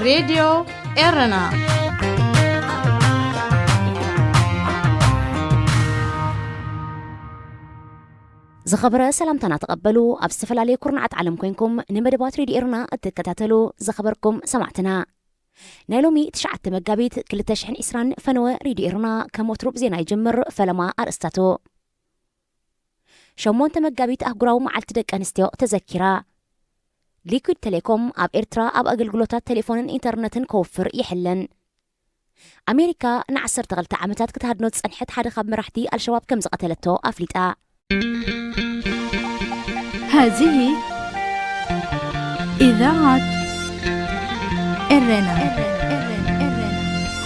ሬድዮ ኤረና። ዝኸበረ ሰላምታና ተቐበሉ። ኣብ ዝተፈላለየ ኩርናዓት ዓለም ኮይንኩም ንመደባት ሬድዮ ኤረና እትከታተሉ ዝኸበርኩም ሰማዕትና፣ ናይ ሎሚ ትሽዓተ መጋቢት ክልተ ሽሕን ዕስራን ፈነወ ሬድዮ ኤረና ከም ወትሩ ብዜና ይጅምር። ፈለማ ኣርእስታቱ። ሸሞንተ መጋቢት ኣህጉራዊ መዓልቲ ደቂ ኣንስትዮ ተዘኪራ። ሊኩድ ቴሌኮም ኣብ ኤርትራ ኣብ ኣገልግሎታት ቴሌፎንን ኢንተርነትን ከውፍር ይሕልን። ኣሜሪካ ንዓሰርተ ክልተ ዓመታት ክትሃድኖ ዝጸንሐት ሓደ ካብ መራሕቲ ኣልሸባብ ከም ዝቐተለቶ ኣፍሊጣ። هذه إذاعة إرنا.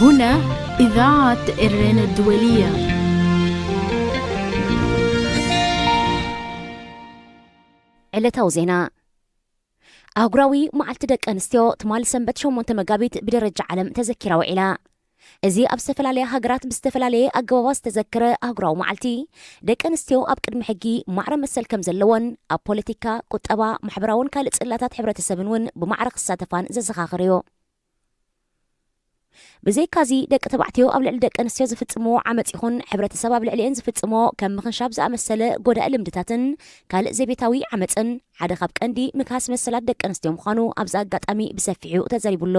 هنا إذاعة إرنا الدولية. ዕለታዊ ዜና። ኣህጉራዊ መዓልቲ ደቂ ኣንስትዮ ትማሊ ሰንበት ሸሞንተ መጋቢት ብደረጃ ዓለም ተዘኪራ ውዒላ። እዚ ኣብ ዝተፈላለያ ሃገራት ብዝተፈላለየ ኣገባባት ዝተዘከረ ኣህጉራዊ መዓልቲ፣ ደቂ ኣንስትዮ ኣብ ቅድሚ ሕጊ ማዕረ መሰል ከም ዘለወን፣ ኣብ ፖለቲካ፣ ቁጠባ፣ ማሕበራውን ካልእ ጽላታት ሕብረተሰብን እውን ብማዕረ ክሳተፋን ዘዘኻኽር እዩ። ብዘይካዚ፣ ደቂ ተባዕትዮ ኣብ ልዕሊ ደቂ ኣንስትዮ ዝፍጽምዎ ዓመጽ ይኹን ሕብረተሰብ ኣብ ልዕሊኤን ዝፍጽሞ ከም ምኽንሻብ ዝኣመሰለ ጎዳኢ ልምድታትን ካልእ ዘቤታዊ ዓመጽን ሓደ ካብ ቀንዲ ምክሃስ መሰላት ደቂ ኣንስትዮ ምዃኑ ኣብዚ ኣጋጣሚ ብሰፊሑ ተዘሪቡሎ።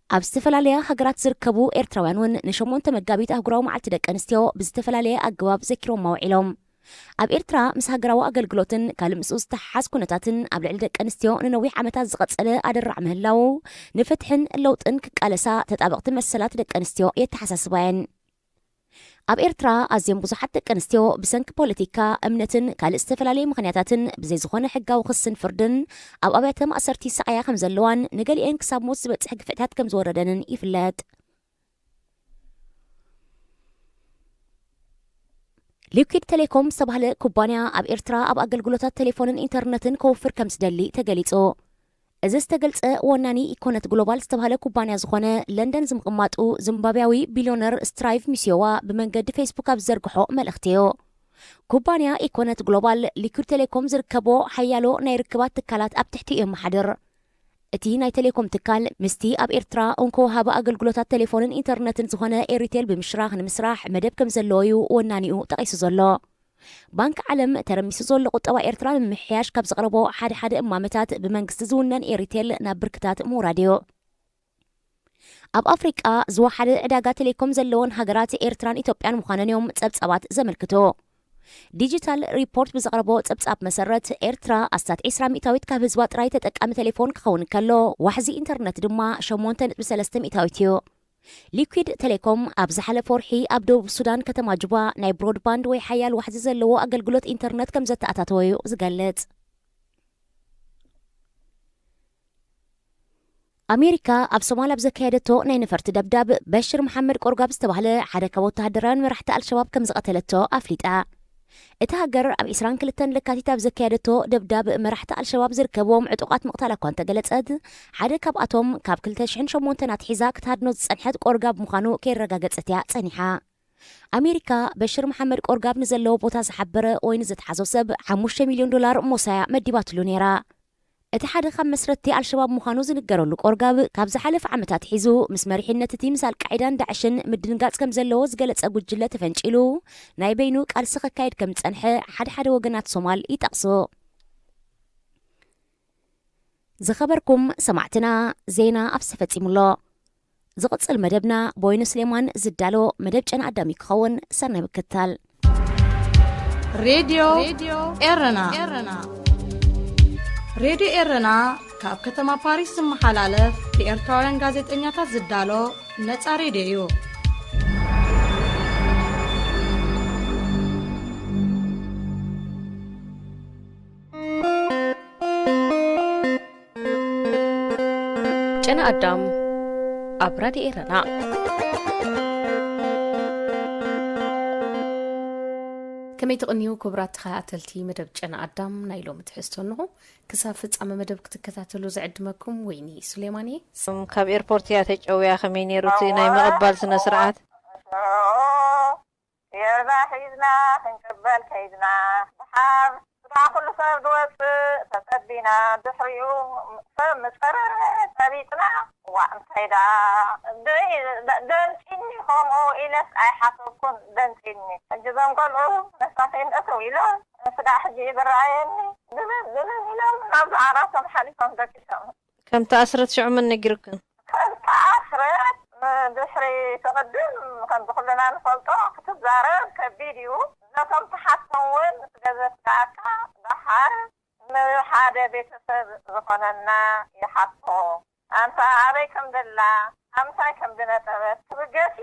ኣብ ዝተፈላለያ ሃገራት ዝርከቡ ኤርትራውያን እውን ንሸሞንተ መጋቢት ኣህጉራዊ መዓልቲ ደቂ ኣንስትዮ ብዝተፈላለየ ኣገባብ ዘኪሮማ ውዒሎም። ኣብ ኤርትራ ምስ ሃገራዊ ኣገልግሎትን ካልእ ምስኡ ዝተሓሓዝ ኩነታትን ኣብ ልዕሊ ደቂ ኣንስትዮ ንነዊሕ ዓመታት ዝቐጸለ ኣደራዕ ምህላዉ፣ ንፍትሕን ለውጥን ክቃለሳ ተጣበቕቲ መሰላት ደቂ ኣንስትዮ የተሓሳስባ እየን። ኣብ ኤርትራ ኣዝየን ብዙሓት ደቂ ኣንስትዮ ብሰንኪ ፖለቲካ፣ እምነትን ካልእ ዝተፈላለየ ምኽንያታትን ብዘይ ዝኾነ ሕጋዊ ክስን ፍርድን ኣብ ኣብያተ ማእሰርቲ ይሰቓያ ከም ዘለዋን፣ ንገሊኤን ክሳብ ሞት ዝበጽሕ ግፍዕታት ከም ዝወረደንን ይፍለጥ። ሊኩድ ቴሌኮም ዝተባህለ ኩባንያ ኣብ ኤርትራ ኣብ ኣገልግሎታት ቴሌፎንን ኢንተርነትን ከውፍር ከም ዝደሊ ተገሊጹ። እዚ ዝተገልጸ ወናኒ ኢኮነት ግሎባል ዝተባህለ ኩባንያ ዝኾነ ለንደን ዝምቕማጡ ዚምባብያዊ ቢልዮነር ስትራይቭ ሚስዮዋ ብመንገዲ ፌስቡክ ኣብ ዝዘርግሖ መልእኽቲ እዩ። ኩባንያ ኢኮነት ግሎባል ሊኩድ ቴሌኮም ዝርከቦ ሓያሎ ናይ ርክባት ትካላት ኣብ ትሕቲ እዩ የመሓድር። እቲ ናይ ቴሌኮም ትካል ምስቲ ኣብ ኤርትራ እንኮ ወሃቢ ኣገልግሎታት ቴሌፎንን ኢንተርነትን ዝኾነ ኤሪቴል ብምሽራኽ ንምስራሕ መደብ ከም ዘለዎ እዩ ወናኒኡ ጠቒሱ ዘሎ። ባንክ ዓለም ተረሚሱ ዘሎ ቁጠባ ኤርትራ ንምምሕያሽ ካብ ዘቕረቦ ሓደ ሓደ እማመታት ብመንግስቲ ዝውነን ኤሪቴል ናብ ብርክታት ምውራድ እዩ። ኣብ ኣፍሪቃ ዝወሓደ ዕዳጋ ቴሌኮም ዘለወን ሃገራት ኤርትራን ኢትዮጵያን ምዃነን እዮም ጸብጻባት ዘመልክቱ። ዲጂታል ሪፖርት ብዘቕረቦ ጸብጻብ መሰረት፣ ኤርትራ ኣስታት ዕስራ ሚእታዊት ካብ ህዝባ ጥራይ ተጠቃሚ ቴሌፎን ክኸውን እንከሎ፣ ዋሕዚ ኢንተርነት ድማ ሸሞንተ ነጥቢ ሰለስተ ሚእታዊት እዩ። ሊኩድ ቴሌኮም ኣብ ዝሓለፈ ወርሒ ኣብ ደቡብ ሱዳን ከተማ ጁባ ናይ ብሮድባንድ ወይ ሓያል ዋሕዚ ዘለዎ ኣገልግሎት ኢንተርነት ከም ዘተኣታተወ እዩ ዝገልጽ። ኣሜሪካ ኣብ ሶማል ኣብ ዘካየደቶ ናይ ነፈርቲ ደብዳብ፣ በሽር መሓመድ ቆርጋብ ዝተባህለ ሓደ ካብ ወተሃደራውያን መራሕቲ ኣልሸባብ ከም ዝቐተለቶ ኣፍሊጣ። እታ ሃገር ኣብ ዕስራን ክልተን ለካቲት ኣብ ዘካየደቶ ደብዳብ፣ መራሕቲ ኣልሸባብ ዝርከብዎም ዕጡቓት ምቕታላ እኳ እንተገለጸት፣ ሓደ ካብኣቶም ካብ ክልተ ሽሕን ሸሞንተን ኣትሒዛ ክትሃድኖ ዝጸንሐት ቆርጋብ ምዃኑ ከየረጋገጸት እያ ጸኒሓ። ኣሜሪካ፣ በሽር መሓመድ ቆርጋብ ንዘለዎ ቦታ ዝሓበረ ወይ ንዝተሓዞ ሰብ ሓሙሽተ ሚልዮን ዶላር ሞሳያ መዲባትሉ ነይራ። እቲ ሓደ ካብ መስረትቲ ኣልሸባብ ምዃኑ ዝንገረሉ ቆርጋብ፣ ካብ ዝሓለፈ ዓመታት ሒዙ ምስ መሪሕነት እቲ ምስ ኣልቃዒዳን ዳዕሽን ምድንጋጽ ከም ዘለዎ ዝገለጸ ጉጅለ ተፈንጪሉ፣ ናይ በይኑ ቃልሲ ከካይድ ከም ዝጸንሐ ሓደ ሓደ ወገናት ሶማል ይጠቕሱ። ዝኸበርኩም ሰማዕትና፣ ዜና ኣብዚ ተፈጺሙ ኣሎ። ዝቕጽል መደብና ብወይኒ ስሌማን ዝዳሎ መደብ ጨና ኣዳም እዩ ክኸውን። ሰናይ ምክትታል። ሬድዮ ኤረና። ሬድዮ ኤረና ካብ ከተማ ፓሪስ ዝመሓላለፍ ብኤርትራውያን ጋዜጠኛታት ዝዳሎ ነጻ ሬድዮ እዩ። ጨና ኣዳም ኣብ ራድዮ ኤረና። ከመይ ትቕንዩ ክቡራት ተኸታተልቲ መደብ ጨና ኣዳም፣ ናይ ሎሚ ትሕዝቶ እንሆ። ክሳብ ፍጻመ መደብ ክትከታተሉ ዝዕድመኩም ወይኒ ሱሌማን እየ። ካብ ኤርፖርት እያ ተጨውያ። ከመይ ነይሩ እቲ ናይ ምቕባል ስነ ስርዓት? ጌርና ሒዝና ክንቅበል ከይድና፣ ብሓብ ኩሉ ሰብ ዝወፅእ ተፀቢና፣ ድሕሪኡ ሰብ ምፀረረ ፀቢፅና። ዋ እንታይ ደኣ ደንፂኒ ከምኡ ኢለስ ኣይሓሰብኩን። ደንፂኒ ሕጂ እዞም ቆልዑ መሳኺን እትው ኢሎም ስጋዕ ሕጂ ዝረኣየኒ ድልል ድልል ኢሎም ናብ ዝዓራቶም ሓሊፎም ደቂሶም። ከም ተኣስረት ሽዑ መን ነጊሩክን? ከም ተኣስረት ድሕሪ ትቕድም ከምዚ ኩልና ንፈልጦ ክትዛረብ ከቢድ እዩ። ነቶም ተሓቶም እውን ገዘፍ ደኣካ ደሓር ንሓደ ቤተሰብ ዝኾነና ይሓቶ። ኣንታ ኣበይ ከም ዘላ፣ ኣብ ምንታይ ከም ዝነጠበት ትብገስ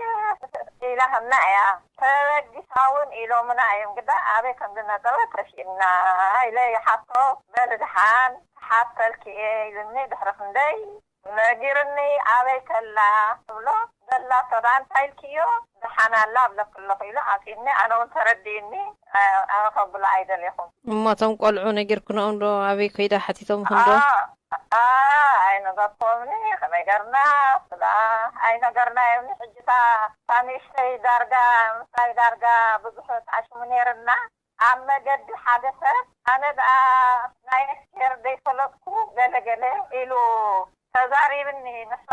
ኢላትና እያ። ተበጊሳ እውን ኢሎምና እዮም፣ ግዳ ኣበይ ከም ዝነጠበት ተሲእና ኢለ ይሓቶ። በሊ ደሓን ክሓተልኪ እየ ኢሉኒ። ድሕሪ ክንደይ ነጊርኒ ኣበይ ከላ ትብሎ ዘላ ተዳ እንታይ ኢልክዮ ደሓን ኣላ ኣብለክ ኣለኹ ኢሉ ኣፂኒ። ኣነ እውን ተረዲእኒ። ኣነ ከብሎ ኣይደለኹም። እሞ እቶም ቆልዑ ነጊርክንኦም ዶ ኣበይ ኮይዳ ሓቲቶም ክንዶ? ኣይነገርኩምኒ። ከመይ ገርና ስላ ኣይነገርና የብኒ። ሕጅታ ታኒሽተይ ዳርጋ ምሳይ ዳርጋ ብዙሕ ተዓሽሙ ነይርና። ኣብ መገዲ ሓደ ሰብ ኣነ ደኣ ናይ ኣስቴር ዘይፈለጥኩ ገለገለ ኢሉ ተዛሪብኒ። ንሳ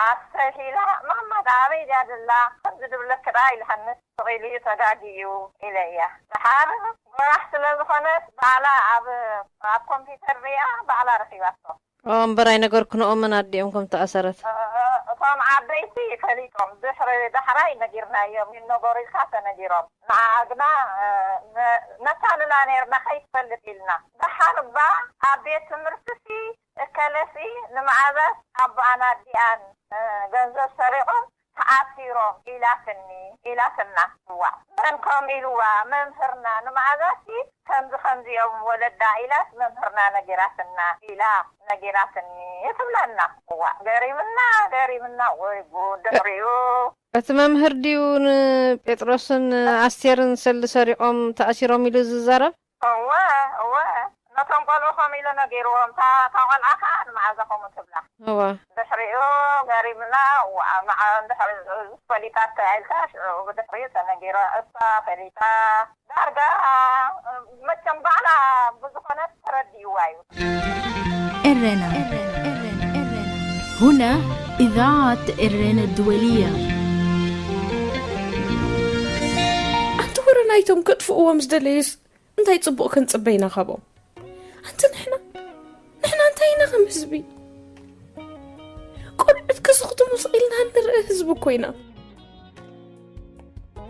ኣስተብሂላ ማማ ደኣ ኣበይ ድያ ዘላ ከምዚ ድብለኪ ደኣ ኢልሃኒ። ስቕ ኢሉ እዩ ተጋጊ እዩ ኢለ እያ። ደሓር ጎራሕ ስለ ዝኾነት ባዕላ ኣብ ኣብ ኮምፒውተር ሪኣ ባዕላ ረኺባቶ። እምበር ኣይነገርክንኦምን ኣዲኦም ከም ተኣሰረት። እቶም ዓበይቲ ፈሊጦም ድሕሪ ዳሕራይ ነጊርናዮም። ይነገሩ ኢልካ ተነጊሮም። ንዓ ግና ነታልላ ነርና ከይትፈልጥ ኢልና። ደሓር እባ ኣብ ቤት ትምህርትሲ እከለሲ ንመዓዛስ ኣቦኣን ኣዲኣን ገንዘብ ሰሪቖም ተኣሲሮም ኢላትኒ ኢላትና። እዋ መን ከም ኢልዋ መምህርና ንመዓዛሲ ከምዚ ከምዚ እዮም ወለዳ ኢላስ መምህርና ነጊራትና ኢላ ነጊራትኒ ትብለና። እዋ ገሪምና ገሪምና። ወይ ጉድ ድሕሪኡ እቲ መምህር ድዩ ንጴጥሮስን ኣስቴርን ሰሊ ሰሪቖም ተኣሲሮም ኢሉ ዝዛረብ? እወ እወ ነቶም ቆልዑ ከም ኢሉ ነጊርዎም። እታ እታ ቆልዓ ከዓ ንመዓዛ ከምኡ ትብላ። እዋ ድሕሪኡ ገሪምና። እዋ መዓ እንድሕሪ ፈሊጣ ተባሂልካ ሽዑ ብድሕሪኡ ተነጊራ እሳ ፈሊጣ። ዳርጋ መቸም ባዕላ ብዝኾነት ተረዲእዋ እዩ። ኤረና هنا إذاعة إرن الدولية. ኣንቲ ወረ ናይቶም ከጥፍእዎም ዝደለዩስ እንታይ ጽቡቕ ክንጽበ ኢና ካብኦም? ኣንቲ ንሕና ንሕና እንታይ ኢና ከም ህዝቢ? ቆልዑት ክስኽትሙ ስቕ ኢልና ንርኢ ህዝቢ እኮ ኢና።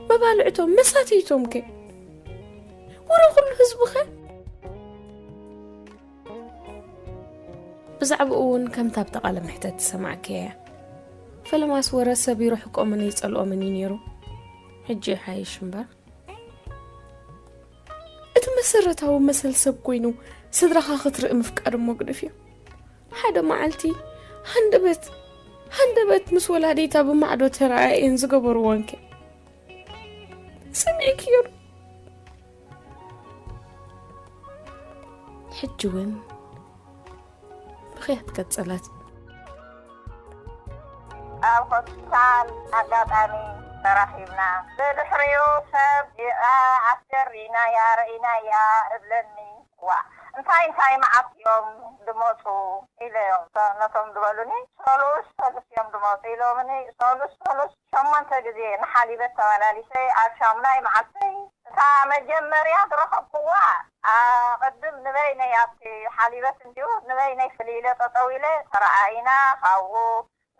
መባልዕቶም መሳትይቶም ከ? ወረ ኩሉ ህዝቢ ኸ? ብዛዕባኡ እውን ከምታ ኣብታ ቃለ መሕተት ዝሰማዕክያ እያ። ፈለማስ ወረ ሰብ ይርሕቆምን ይጸልኦምን እዩ ነይሩ። ሕጂ ይሓይሽ እምበር። እቲ መሰረታዊ መሰል ሰብ ኮይኑ ስድራኻ ክትርኢ ምፍቃድ እሞ ግድፍ እዩ። ሓደ መዓልቲ ሃንደበት ሃንደበት ምስ ወላዲታ ብማዕዶ ተረኣየን ዝገበርወንከ ሰሚዕክዮ ዶ? ሕጂ እውን ብኽያት ቀጸለት። ኣብ ሆስፒታል ኣጋጣሚ ተራኺብና። ብድሕሪኡ ሰብ ኣስቴር ርኢናያ ርኢናያ እብለኒ። ዋ እንታይ እንታይ መዓት እዮም ዝመፁ ኢለ እዮም ነቶም ዝበሉኒ። ሰሉስ ሰሉስ እዮም ዝመፁ ኢሎምኒ። ሰሉስ ሰሉስ ሸሞንተ ግዜ ንሓሊበት ተመላሊሰ ኣብ ሻሙናይ መዓልተይ እታ መጀመርያ ዝረኸብኩዋ ኣቐድም ንበይነይ ኣብቲ ሓሊበት እንዲኡ ንበይነይ ፍልይ ኢለ ጠጠው ኢለ ተረኣኢና ካብኡ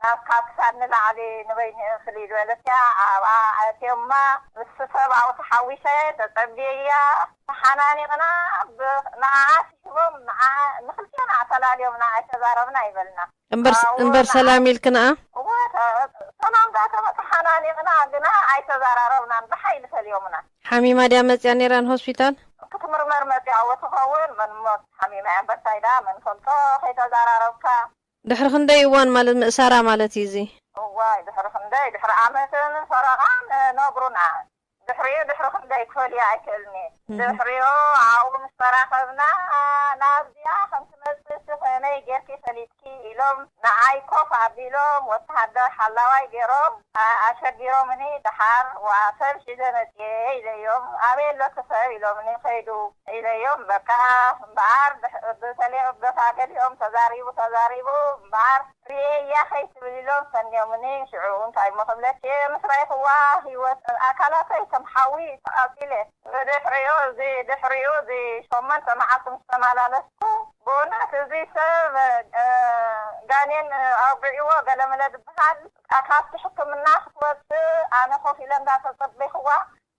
ናብ ካብ ክሳድ ንላዕሊ ንበይኒ ፍልይ ዝበለት እያ ኣብኣ ኣእትዮማ ምስ ሰብ ኣብኡ ተሓዊሰ ተፀብየያ ተሓናኒቕና ንዓኣ ስሒቦም ንክልቴና ፈላልዮምና ኣይተዛረብና ይበልና እምበር ሰላም ኢልክንኣ? እወ ሰላምታ ተሓናኒቕና ግና ኣይተዘራረብናን ብሓይሊ ፈሊዮምና። ሓሚማ ድያ መፅያ ነይራ ንሆስፒታል? ክትምርመር መፅያ እወ ትኸውን መን እሞ ሓሚማ እያ እምበር ታይ ደኣ መን ፈልጦ ከይተዘራረብካ። ድሕሪ ክንደይ እዋን ማለት ምእሳራ ማለት እዩ እዚ? እዋይ ድሕሪ ክንደይ ድሕሪ ዓመትን ፈረቓን ነግሩና። ድሕሪኡ ድሕሪ ክንደይ ክፈልዮ ኣይክእልን እየ። ድሕሪኡ ኣብኡ ምስ ተራኸብና ናብዚኣ ከም ትመፅእ ከመይ ጌርኪ ፈሊጥኪ ኢሎም ንዓይ ኮፍ ኣቢሎም ወተሃደር ሓላዋይ ገይሮም ኣሸጊሮምኒ። ደሓር ዋ ሰብ ሒዘ መፅየ ኢለዮም። ኣበይ ኣሎ እቲ ሰብ ኢሎምኒ። ከይዱ ኢለዮም። በቃ እምበኣር ብተለይ ዶታ ገሊኦም ተዛሪቡ ተዛሪቡ እምበኣር ርእየያ ከይትብል ኢሎም ሰንዮምኒ። ሽዑ እንታይ እሞ ክብለኪ እየ ምስ ረኣይክዋ ህይወት ኣካላተይ ከም ሓዊ ተቓፂለ። ብድሕሪኡ እዚ ድሕሪኡ እዚ ሸሞንተ መዓልቲ ምስ ተመላለስኩ ብእውነት እዚ ሰብ ጋኔን ኣውግዕዎ ገለመለ ዝበሃል ካብቲ ሕክምና ክትወፅእ ኣነ ኮፍ ኢለ እንዳተፀበይክዋ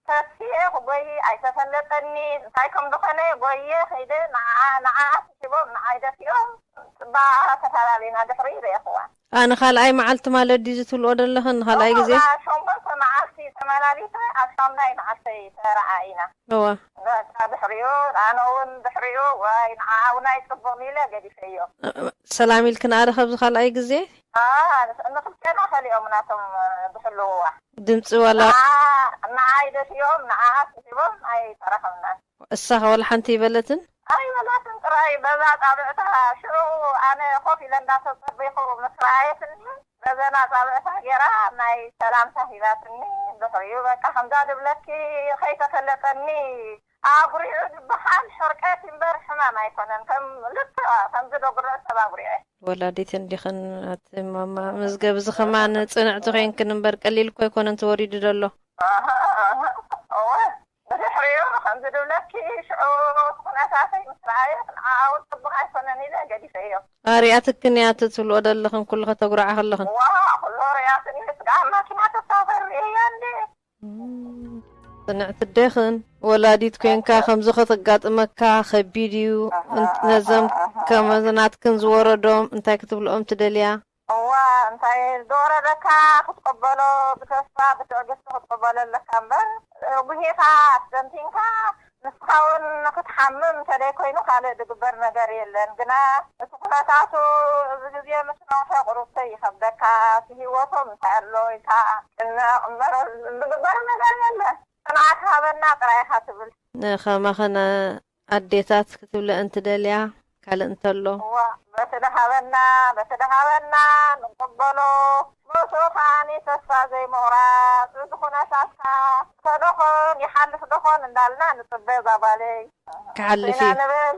ተስፊኤ ክጎይ ኣይተፈለጠኒ። እንታይ ከም ዝኾነ ጎየ ከይደ ንዓ ንዓ ስሒቦም ንዓይ ደፊኦም ብኣራ ተፈላለና ድሕሪ ርእኹዋ። ኣነ ካልኣይ መዓልቲ ማለት ድዩ ዝትብልኦ ዘለኽን ንኻልኣይ ግዜ? ሸሞንተ መዓልቲ ተመላሊሰ ኣብ ሻምናይ መዓልቲ ተረኣኢና። እዋ በቃ ድሕሪኡ ኣነ እውን ድሕሪኡ ዋይ ንዓኣ እውን ኣይፅቡቕ ኢለ ገዲፈዮ። ሰላም ኢልክን ኣረ ካብዚ ካልኣይ ግዜ? ንክልቴና ፈሊኦም ናቶም ዝሕልውዋ ድምፂ ዋላ ንዓይ ደፊኦም ንዓኣ ስሒቦም ኣይተረኸብናን። እሳ ዋላ ሓንቲ ይበለትን? ኣይበላትን ጥራይ በዛ ጣብዕታ ሽዑ ኣነ ኮፍ ኢለ እንዳተፀበይኩ ምስ ረኣየትኒ በዘን ኣጻብዕታ ገይራ ናይ ሰላምታ ሂባትኒ። ድሕሪኡ በቃ ከምዛ ድብለኪ ከይተፈለጠኒ ኣጉሪዑ ዝበሃል ሕርቀት እምበር ሕማም ኣይኮነን። ከም ልክዕ ከምዚ ደጉርዕ ሰብ ኣጉሪዐ። ወላዲት እንዲኽን ኣቲ ማማ መዝገብ እዚ ከማን ጽንዕቲ ኮይንክን እምበር ቀሊል እኮ ኣይኮነን ተወሪዱ ዘሎ። እወ ብድሕሪኡ ከምዚ ድብለኪ ሽዑ ኩነታተይ ምስ ረኣየት ንዓኣ እውን ጽቡቕ ኣይኮነን ኢለ ገዲፈዮ። ኣሪኣትክን እያ እቲ ትብልኦ ዘለኽን ኩሉ ከተጉርዓ ከለኽን። ዋ ኩሎ ሪኣትኒ ስጋ ኣብ ማኪና ተሳፈር ርእያ እንዴ። ጽንዕቲ ዴኽን ወላዲት ኮንካ ከምዚ ከተጋጥመካ ከቢድ እዩ። ነዘም ከመዝናትክን ዝወረዶም እንታይ ክትብልኦም ትደልያ? እዋ እንታይ ዝወረደካ ክትቀበሎ ብተስፋ ብትዕግስቲ ክትቀበሎ ኣለካ እምበር ጉሂኻ ኣስተንቲንካ ንስኻ እውን ክትሓምም እንተደይ ኮይኑ ካልእ ዝግበር ነገር የለን። ግና እቲ ኩነታቱ እዚ ግዜ ምስ ነውሐ ቁሩብ ይኸብደካ። እቲ ህይወቶም እንታይ ኣሎ ኢልካ ጭነቕ እምበር ዝግበር ነገር የለን። ጽንዓት ሃበና ጥራይ ኢኻ ትብል። ንኸማኽን ኣዴታት ክትብለአን ትደልያ ካልእ እንተሎ? እዋ በቲ ደሃበና በቲ ደሃበና ንቀበሎ። ምስኡ ከዓኒ ተስፋ ዘይምቑራፅ እዚ ኩነታትካ ከዶኾን ይሓልፍ ዶኾን እንዳልና ንፅበ እዛ ጓለይ። ክሓልፍ ኢና እዩ። ንብል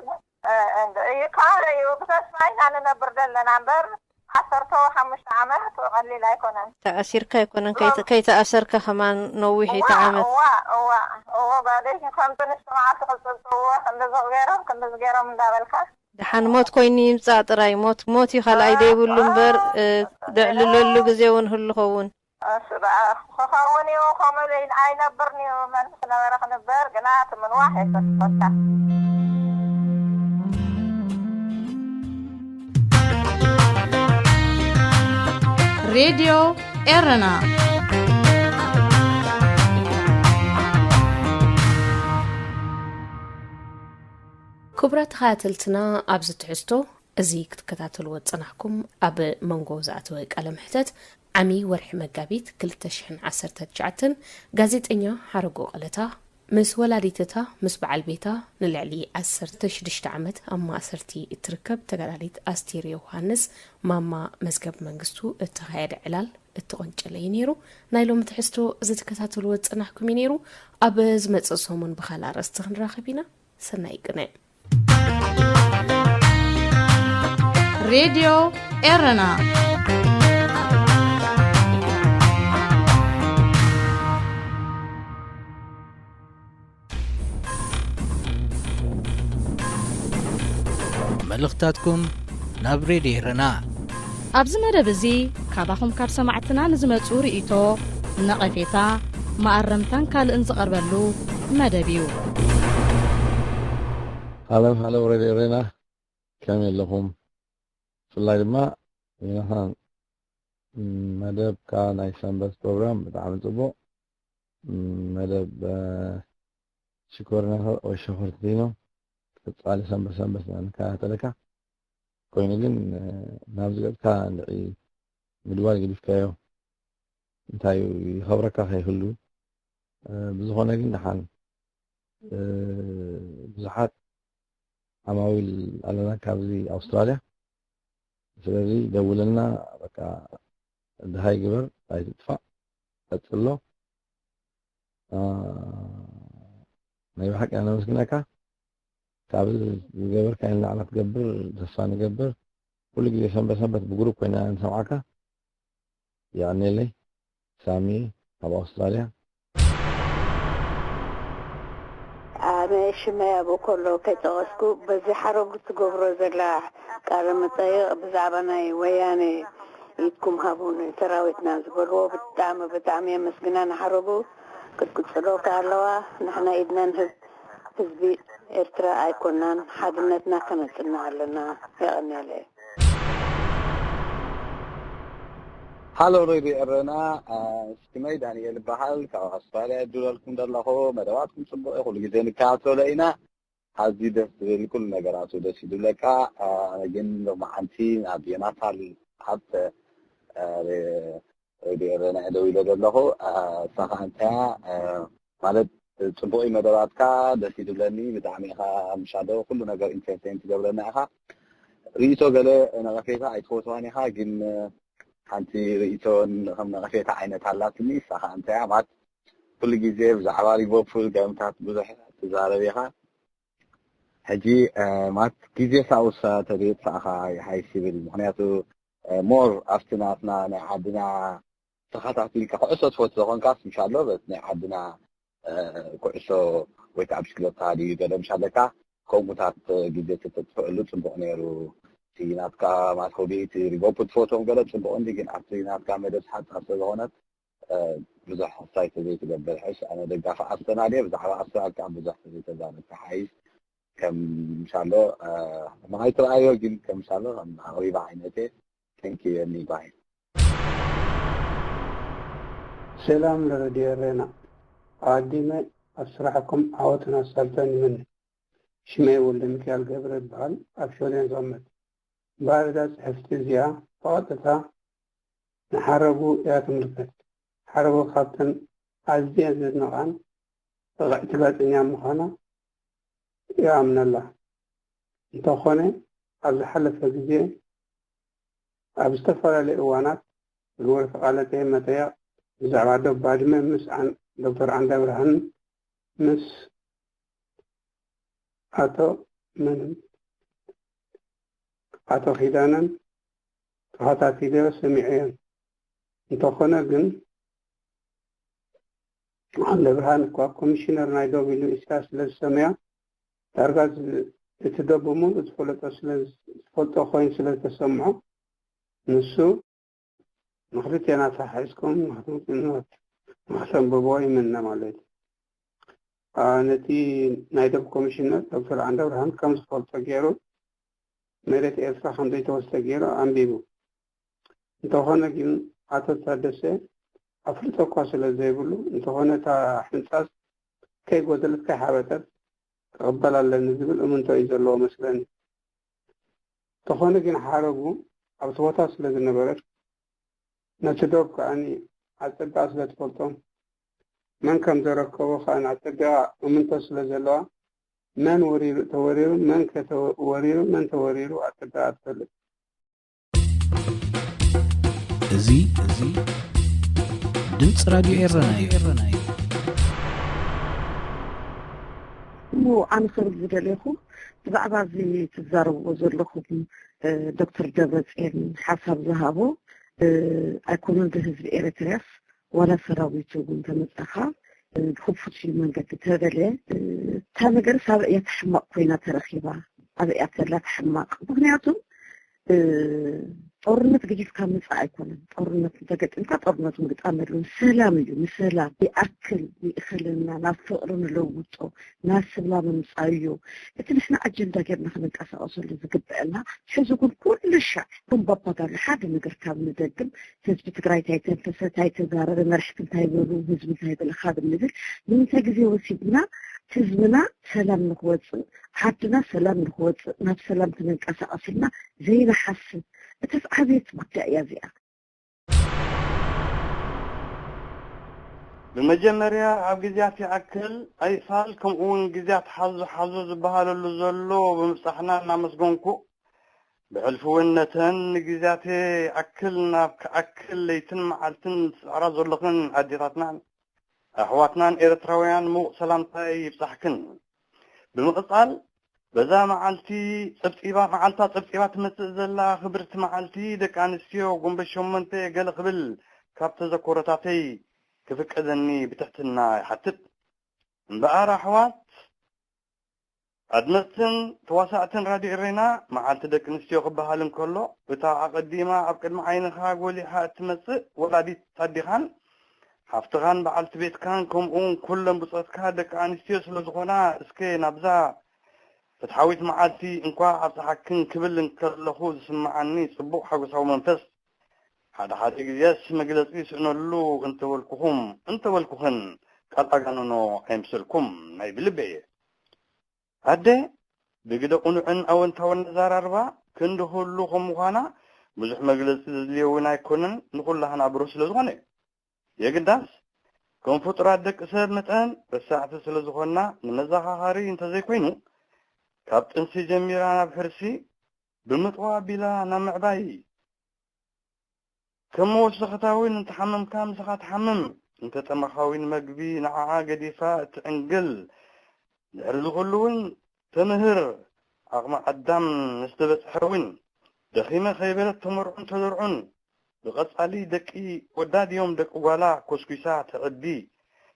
እዩ ካልእ እዩ ብተስፋ ኢና ንነብር ዘለና እምበር ዓሰርተ ሓሙሽተ ዓመት ቀሊል ኣይኮነን። ተኣሲርካ ኣይኮነን ሎም- ከይተ- ከይተኣሰርካ ከማን ነዊሕ እዩ እቲ እዋ ዓመት። እዋ እዋ እዎ ጓለይ ከምዚ ንሽቶ መዓልቲ ክፅብፅብዎ ክንድዚ ገይሮም ክንድዚ ገይሮም እንዳበልካ ደሓን ሞት ኮይኑ ይምጻእ ጥራይ ሞት ሞት እዩ ካልኣይ ዘይብሉ እምበር እ፣ ደዕልለሉ ግዜ እውን ህሉ ኸውን። እሱ ደኣ ክኸውን እዩ ከምኡ ኢሉ ኣይነብርን እዩ መን ዝነበረ ክንበር ግና እቲ ምንዋሕ የሰስፈካ። ሬድዮ ኤረና ክቡራት ተኸታተልትና ኣብዚ ትሕዝቶ እዚ ክትከታተልዎ ዝጸናሕኩም ኣብ መንጎ ዝኣተወ ቃለ መሕተት ዓሚ ወርሒ መጋቢት ክልተ ሽሕን ዓሰርተ ትሽዓተን ጋዜጠኛ ሓረጎ ቀለታ ምስ ወላዲት እታ ምስ በዓል ቤታ ንልዕሊ ዓሰርተ ሽዱሽተ ዓመት ኣብ ማእሰርቲ እትርከብ ተጋዳሊት ኣስቴር ዮውሃንስ ማማ መዝገብ መንግስቱ እተኻየደ ዕላል እተቖንጨለ እዩ ነይሩ። ናይ ሎሚ ትሕዝቶ እዚ ትከታተልዎ ዝጸናሕኩም እዩ ነይሩ። ኣብ ዝመጽእ ሰሙን ብኻልእ ኣርእስቲ ክንራኸብ ኢና። ሰናይ ቅነ። ሬድዮ ኤረና። መልእኽታትኩም ናብ ሬድዮ ኤረና። ኣብዚ መደብ እዚ ካባኹም ካብ ሰማዕትና ንዝመጹ ርእይቶ፣ ነቐፌታ፣ መኣረምታን ካልእን ዝቐርበሉ መደብ እዩ። ሃለው ሃለው ሬድዮ ኤረና ከመይ ኣለኹም? ብፍላይ ድማ ዮናታን መደብካ ናይ ሰንበት ፕሮግራም ብጣዕሚ ጽቡቕ መደብ ሽኮርና ወይ ሸኾርቲኖ ቀጻሊ ሰንበት ሰንበት ኢና ንከታተለካ። ኮይኑ ግን ናብዚ ገጽካ እንድዒ ምድዋል ገዲፍካዮ እንታይ እዩ ይኸብረካ ከይህሉ። ብዝኾነ ግን ደሓን ብዙሓት ዓማዊል ኣለና ካብዚ ኣውስትራልያ። ስለዚ ደውለልና፣ በቃ፣ ደሃይ ግበር፣ ኣይትጥፋእ፣ ቀጽሎ። ኣ፣ ናይ ብሓቂ ኣነ ኣመስግነካ። ካብ ዝገበርካዮ ንላዕሊ ክትገብር ተስፋ ንገብር። ኩሉ ግዜ ሰንበት ሰንበት ብግሩፕ ኮይና ንሰምዓካ። የቐንየለይ። ሳሚ ካብ ኣውስትራልያ። ኣነ ሽመይ ኣብኡ ከሎ ከይጠቐስኩ፣ በዚ ሓረጉ ትገብሮ ዘላ ቃለ መጠይቕ ብዛዕባ ናይ ወያነ ኢድኩም ሃቡ ንሰራዊትና ዝበልዎ ብጣዕሚ፣ ብጣዕሚ የመስግና። ንሓረጉ ክትቅጽሎ ከ ኣለዋ። ንሕና ኢድና ንህብ፣ ህዝቢ ኤርትራ ኣይኮናን፣ ሓድነትና ከነጽንዕ ኣለና። የቐንየለይ። ሃሎ ሬድዮ ኤረና፣ ኣ፣ ስመይ ዳንኤል ይበሃል፣ ካብ ኣውስትራልያ እድውለልኩም ዘለኹ። መደባትኩም ጽቡቕ እዩ፣ ኩሉ ግዜ ንከታተሎ ኢና። ኣዝዩ ደስ ዝብል፣ ኩሉ ነገራቱ ደስ እዩ ዝብለካ። ኣ፣ ግን ሎማዓንቲ ናብ ዮናታን ሃብተ፣ ኣ፣ ሬድዮ ኤረና እየ ደዊለ ዘለኹ። ኣ፣ እሳ ኸዓ እንታይ እያ፣ ኣ፣ ማለት ጽቡቕ እዩ መደባትካ፣ ደስ እዩ ዝብለኒ፣ ብጣዕሚ ኢኻ ምሻዶ ኩሉ ነገር ኢንተርቴን ትገብረና ኢኻ። ርእይቶ ገለ ነቐፌታ ኣይትፈትዋን ኢኻ፣ ግን ሓንቲ ርእይቶ ከም ነቐፌታ ዓይነት ኣላትኒ፣ እሳ ኸዓ እንታይ እያ ማለት፣ ኩሉ ግዜ ብዛዕባ ሊቨርፑል ጋንታት ብዙሕ ትዛረብ ኢኻ። ሕጂ፣ እ፣ ማለት ግዜ ሳውሳ ተዘየጥፋእኻ ይሓይሽ ይብል። ምኽንያቱ፣ እ፣ ሞር ኣብቲ ናትና ናይ ዓድና ተኸታቲልካ ኩዕሶ ትፈቱ ተኾንካስ ምሻሎ በቲ ናይ ዓድና፣ እ፣ ኩዕሶ ወይ ከዓ ብሽክለታ ድዩ ገለ ምሻለካ ከምኡታት ግዜ ተተጥፍእሉ ጽቡቕ ነይሩ። እቲ ናትካ ማለት ሆቢ እቲ ሊቨርፑል ትፈትዎም ገለ ጽቡቕ እንዲ ግን ኣብቲ ናትካ መደብ ሓጻር ስለዝኾነት፣ እ፣ ብዙሕ ሳይት ዘይትገብር ሕሽ። ኣነ ደጋፊ ኣርሰናል እየ። ብዛዕባ ኣርሰናል ከዓ ብዙሕ ዘይተዛረብካ ሓይሽ። ከም ምሻሎ፣ እ፣ ንዓይ ትረኣዮ ግን ከም ምሻሎ ከም ኣቕሪባ ዓይነት እየ። Thank you የኒ ባይ። ሰላም ለረድዮ ኤረና። ኣቐዲመ ኣብ ስራሕኩም ዓወትን ኣሳልጦን ይምነ። ሽመይ ወልደሚካኤል ገብረ ይበሃል። ኣብ ሽወደን ዝቕመጥ። እምበኣር እዛ ጽሕፍቲ እዚኣ ብቐጥታ ንሓረጉ እያ ትምልከት። ሓረጉ ካብተን ኣዝየ ዘድንቓን ብቕዕቲ ጋዜጠኛ ምዃና ይኣምነላ። እንተኾነ ኣብ ዝሓለፈ ግዜ ኣብ ዝተፈላለዩ እዋናት ዝገበረቶ ቃለ መጠይቕ ብዛዕባ ዶብ ባድመ ምስ ኣን-፣ ዶክተር ዓንዳብርሃን ምስ ኣቶ መንን ኣቶ ኪዳነን ተኸታቲለ ሰሚዐዮን። እንተኾነ ግን ዓንደብርሃን እኳ ኮሚሽነር ናይ ዶብ ኢሉ ኢስያ ስለ ዝሰመዮ ዳርጋ ዝ-፣ እቲ ዶብ ብምሉእ ዝፈለጦ ስለ ዝፈልጦ ኮይኑ ስለ ዝተሰምዖ ንሱ ንኽልቴና ተሓሒዝኩም ንኽትንብብዎ ይምነ ማለት እዩ። ኣ፣ ነቲ ናይ ዶብ ኮሚሽነር ዶክተር ዓንደብርሃን ከም ዝፈልጦ ገይሩ መሬት ኤርትራ ከም ዘይተወስደ ገይሩ ኣንቢቡ። እንተኾነ ግን ኣቶ ታደሰ ኣፍልጦ እኳ ስለ ዘይብሉ እንተኾነ እታ ሕንጻጽ ከይጎደለት ከይሓበጠት ክቕበል ኣለኒ ዝብል እምንቶ እዩ ዘለዎ መስለኒ። እንተኾነ ግን ሓረጉ ኣብቲ ቦታ ስለ ዝነበረት ነቲ ዶብ ከኣ ኣጸቢቓ ስለ ትፈልጦ መን ከም ዘረከቦ ከኣ ኣጸቢቓ እምንቶ ስለ ዘለዋ መን ወሪሩ ተወሪሩ መን ከ ተወ-፣ ወሪሩ መን ተወሪሩ ኣጸቢቓ ትፈልጥ። እዚ እዚ ድምፂ ራድዮ ኤረና እዩ። እሞ ኣነ ክብል ዝደለኹ ብዛዕባ እዚ ትዛረብዎ ዘለኹም እ፣ ዶክተር ደብረፅዮን ሓሳብ ዝሃቦ እ፣ ኣይኮነን ብህዝቢ ኤረትርያስ ዋላ ሰራዊቱ እውን ተመፃኻ እ፣ ብክፉት እዩ መንገዲ ተበለ እ፣ እታ ነገር ሳበ እያ ተሕማቕ ኮይና ተረኺባ ኣበ እያ ተላ ተሕማቕ ምክንያቱም እ፣ ጦርነት ገዲፍካ ምፃእ ኣይኮነን። ጦርነት እንተገጢምካ ጦርነት ምግጣም የድልዮም። ሰላም እዩ። ንሰላም ይኣክል ይእኽለና፣ ናብ ፍቕሪ ንለውጦ፣ ናብ ሰላም ንምፃእዮ። እቲ ንሕና ኣጀንዳ ጌርና ክንንቀሳቐሰሉ ዝግበአና ሕዚ እውን ኩሉ ሻዕ ከም ፓፓጋሎ ሓደ ነገር ካብ ንደግም ህዝቢ ትግራይ እንታይ ተንፈሰ፣ እንታይ ተዛረበ፣ መራሕቲ እንታይ በሉ፣ ህዝቢ እንታይ በለ ካብ እንብል ንምንታይ ግዜ ወሲድና ህዝብና ሰላም ንክወፅእ ዓድና ሰላም ንክወፅእ ናብ ሰላም ክንንቀሳቐስልና ዘይንሓስብ እተስ ዓብየት ጉዳይ እያ እዚኣ። ብመጀመርያ ኣብ ግዜያት ይኣክል ኣይፋል ከምኡ እውን ግዜያት ሓዞ ሓዞ ዝበሃለሉ ዘሎ ብምብጻሕና እናመስገንኩ ብሕልፊ እውን ነተን ንግዜያት ኣክል ናብ ክኣክል ለይትን መዓልትን ትጽዕራ ዘለኽን ኣዴታትናን ኣሕዋትናን ኤርትራውያን ምዉቕ ሰላምታይ ይብጻሕክን። ብምቕጻል፣ በዛ መዓልቲ ጸብጺባ፣ መዓልታ ጸብጺባ ትመጽእ ዘላ ክብርቲ መዓልቲ ደቂ ኣንስትዮ ጉንበት ሸሞንተ ገለ ክብል ካብ ተዘክሮታተይ ክፍቀደኒ ብትሕትና ይሓትት። እምበኣር ኣሕዋት፣ ኣድመጽትን ተዋሳእትን ራድዮ ኤሬና፣ መዓልቲ ደቂ ኣንስትዮ ክበሃል እንከሎ፣ እታ ኣቐዲማ ኣብ ቅድሚ ዓይንኻ ጎሊሓ እትመጽእ ወላዲት ኣዴኻን ሓፍትኻን በዓልቲ ቤትካን፣ ከምኡውን ኩለን ብጾትካ ደቂ ኣንስትዮ ስለ ዝኾና፣ እስከ ናብዛ ፍትሓዊት መዓልቲ እንኳዕ ኣብጽሓክን ክብል እንከለኹ ዝስምዓኒ ጽቡቕ ሓጎሳዊ መንፈስ፣ ሓደ ሓደ ግዜስ መግለጺ ይስእነሉ እንተበልኩኹም፣ እንተበልኩኽን፣ ቃል ኣጋንኖ ኣይምሰልኩም፣ ናይ ብልበይ እየ። ኣደ ብግደ ቅኑዕን ኣወንታውን ኣዘራርባ ክንዲ ኩሉ ከም ምዃና፣ ብዙሕ መግለጺ ዘድልዮ እውን ኣይኮነን፣ ንኹላህና ብሩህ ስለ ዝኾነ። የግዳስ፣ ከም ፍጡራት ደቂ ሰብ መጠን ረሳዕቲ ስለ ዝኾንና፣ ንመዘኻኸሪ እንተዘይኮይኑ፣ ካብ ጥንሲ ጀሚራ ናብ ሕርሲ፣ ብምጥዋ ኣቢላ ናብ ምዕባይ፣ ከም መወሰኸታ እውን እንተሓመምካ ምሳኻ ትሓምም፣ እንተጠማኻ እውን መግቢ ንዓዓ ገዲፋ እትዕንግል፣ ድሕሪ እዚ ኩሉ እውን ተምህር፣ ዓቕሚ ኣዳም ምስ ተበጽሐ እውን ደኺመ ከይበለት ተመርዑን ተዘርዑን፣ ብቐጻሊ ደቂ ወዳ ድዮም ደቂ ጓላ ኮስኲሳ ተዕቢ፣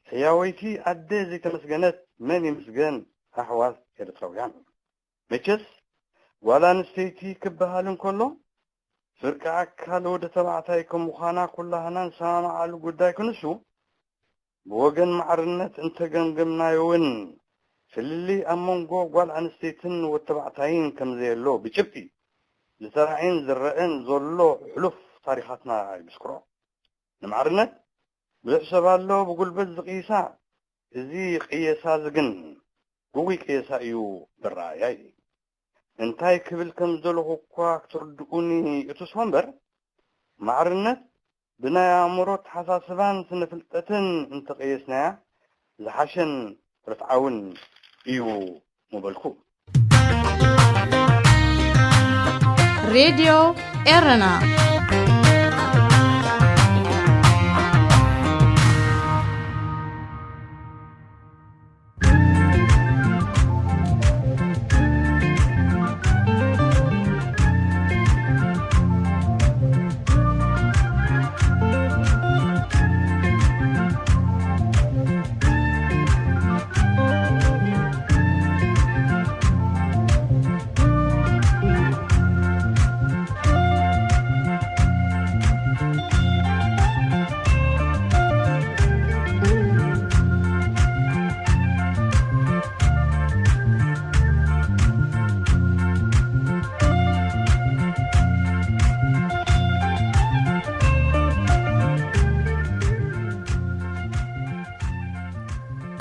ሕያወይቲ ኣደ ዘይተመስገነት መን ይምስገን ኣሕዋት ኤርትራውያን። መቸስ ጓል ኣንስተይቲ ክበሃል እንከሎ፣ ፍርቂ ኣካል ወዲ ተባዕታይ ከም ምዃና ኩላህና ንሰማማዓሉ ጉዳይ ክንሱ፣ ብወገን ማዕርነት እንተገምገምናዮ እውን፣ ፍልልይ ኣብ መንጎ ጓል ኣንስተይትን ወዲ ተባዕታይን ከም ዘየሎ ብጭብጢ ዝተራእየን ዝረአን ዘሎ ሕሉፍ ታሪኻትና ይምስክሮ። ንማዕርነት ብዙሕ ሰብ ኣሎ ብጉልበት ዝቕይሳ፣ እዚ ቅየሳ እዚ ግን ግጉይ ቅየሳ እዩ ብረኣያይ። እንታይ ክብል ከም ዝደለኹ እኳ ክትርድኡኒ እትስፎ እምበር፣ ማዕርነት ብናይ ኣእምሮ ኣተሓሳስባን ስነ-ፍልጠትን እንተቐየስናያ ዝሓሸን ርትዓውን እዩ ምበልኩ። ሬድዮ ኤረና።